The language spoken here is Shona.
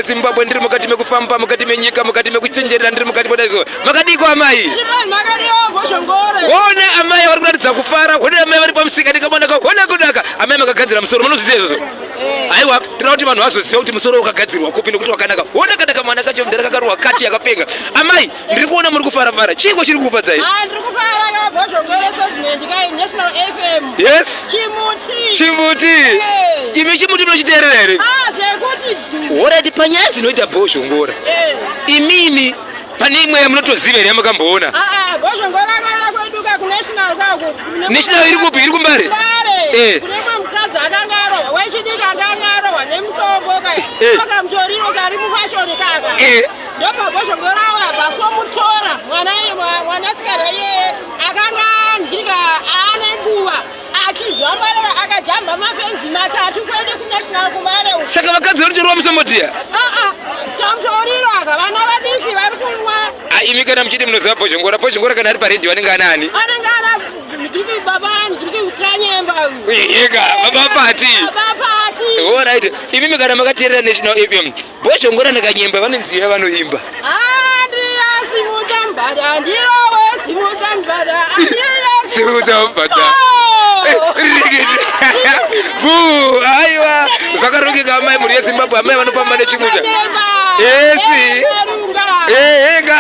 Zimbabwe ndiri mukati mekufamba mukati menyika mukati mekuchenjerera ndiri mukati modaizo makadiko amai hona amai vari kuratidza kufara hona amai vari pamusika ndikamonaka hona kunaka amai makagadzira musoro munozviziva izvozvo eh. aiwa tinoda kuti vanhu vazoziva kuti musoro wakagadzirwa kupi nekuti wakanaka hona kana kamwana kacho mdara kakarohwa kati yakapenga amai ndiri kuona muri kufarafara chiiko chiri kukufadzai ah, ndiri kufara bhozhongore segment kai national fm yes chimuti chimuti eh. imi chimuti munochiteerera here ah zvekuti horati panyaya dzinoita bhozhongora eh. imimi pane imwe yamunotoziva here yamakamboona ah, ah, bhozhongora akauya kwedu ka kunational kako national iri kupi iri kumbare eh. kune mwe mukadzi akanga arohwa wechidiki akanga arohwa nemusongo ka kamutoriro kari mufashoni kaka Ndobva Bhozhongora auya bvasomutora mwana mwanasikana iyeye akanga andika aane nguva achizvambarara akajamba mafenzi matatu kuende kunational kumare uko. Saka vakadzi vari kutorwa musombotiya? Aa, tamutoriro aka vana vadiki vari kunwa. Ah, imi kana muchiti munoziva Bhozhongora, Bhozhongora kana ari paredhiyo anenge ana ani? Anenge ana ndiki baba ndiki Kanyemba. Yega, baba Pati. Baba Pati. All right. Imi kana makateerera National FM. Bhozhongora naKanyemba vane nziyo yavanoimba. Simudza mbada. Bu, aiwa zvakarongeka amai mhuri yeZimbabwe amai vanofamba nechimuta. Esi. Ega.